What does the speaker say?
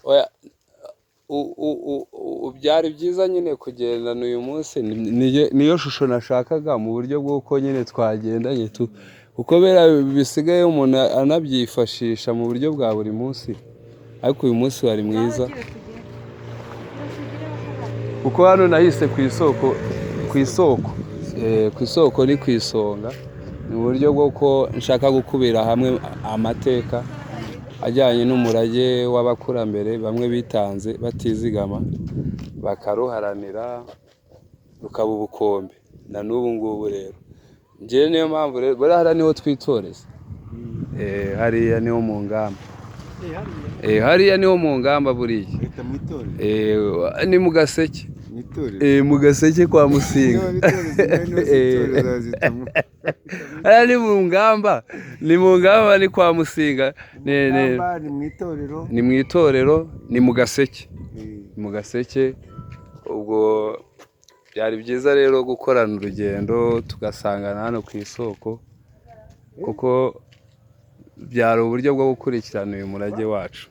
Oya, byari byiza nyine kugendana uyu munsi. Niyo shusho nashakaga mu buryo bw'uko nyine twagendanye tu, kuko bera bisigaye umuntu anabyifashisha mu buryo bwa buri munsi, ariko uyu munsi wari mwiza kuko hano nahise ku isoko, ku isoko, ku isoko ni ku isonga. Ni mu buryo bw'uko nshaka gukubira hamwe amateka ajyanye n'umurage w'abakurambere, bamwe bitanze batizigama bakaruharanira rukaba ubukombe na n'ubu ngubu. Rero njyewe niyo mpamvu rero buriya hariya niho twitoreza. Hariya niho mu ngamba. Hariya niho mu ngamba buriya. Leta mu itorero. Ni mu Gaseke. Mu itorero. Mu Gaseke kwa Musinga. Niba bitoreza nawe niba zitoreza zita mu Hariya ni mu ngamba, ni mu ngamba, ni kwa Musinga. Ngamba, ni mu itorero. Ni mu itorero, ni mu Gaseke. Mu Gaseke. Ubwo byari byiza rero gukorana urugendo tugasangana hano ku isoko, kuko byari uburyo bwo gukurikirana uyu murage wacu.